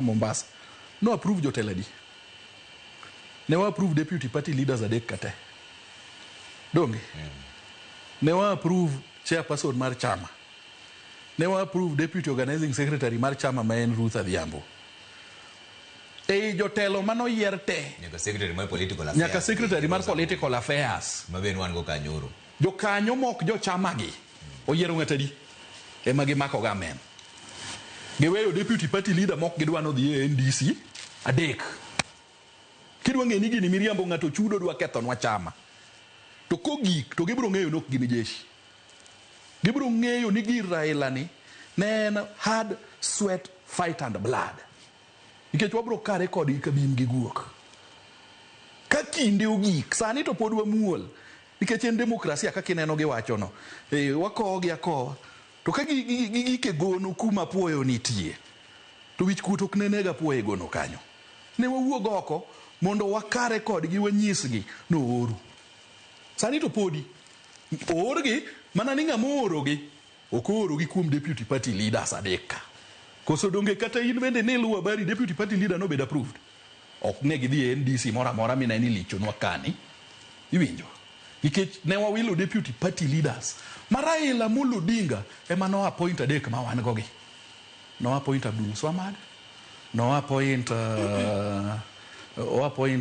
Mombasa no approve jotelo adi? Ne wa approve deputy party leaders adek kate. Donge? Ne wa approve chairperson mar chama. Ne wa approve deputy organizing secretary mar chama ma en Ruth Adhiambo. Ei jotelo manoyier te. Nyaka secretary mar political affairs. Nyaka secretary mar political affairs. Ma be wan go kanyoro. Jokanyo mok jochama gi oyiero ng'at adi? Ema gimako ga amen. Giweyo deputy party leader mok gidwa nodhi e NDC adek. Kidwa ng'e ni gini miriambo, ng'ato chudo dwa kethonwa chama. To kogik to gibiro ng'eyo ni ok gin jeshi. Gibiro ng'eyo ni gir Raila ni ne en hard sweat, fight and blood. Nikech wabiro kare kodgi ka bim gi guok. Ka kinde ogik, sani to pod wamuol. Nikech en demokrasia kaka ineno giwachono. E, wakowogi akowa. To ka gigik e gono kuma apuoyo nitie, to wich kuot ok ne neg apuoyo e gono kanyo. Ne wawuog oko mondo wakare kodgi wanyisgi nooru. Sani to podi oorgi mana ni ng'ama oorogi ok oorogi kuom deputy party leaders adek ka. Koso donge kata in bende niluwo habari deputy party leader nobedo approved? Ok ne gidhi e NDC moro amora mine ni lichonwa kani. Iwinjo? Nikech ne wawilo deputy party leaders ma Raila Amolo Odinga ema no appoint adek ma wan go gi. No appoint Abdul Swamad, no appoint o appoint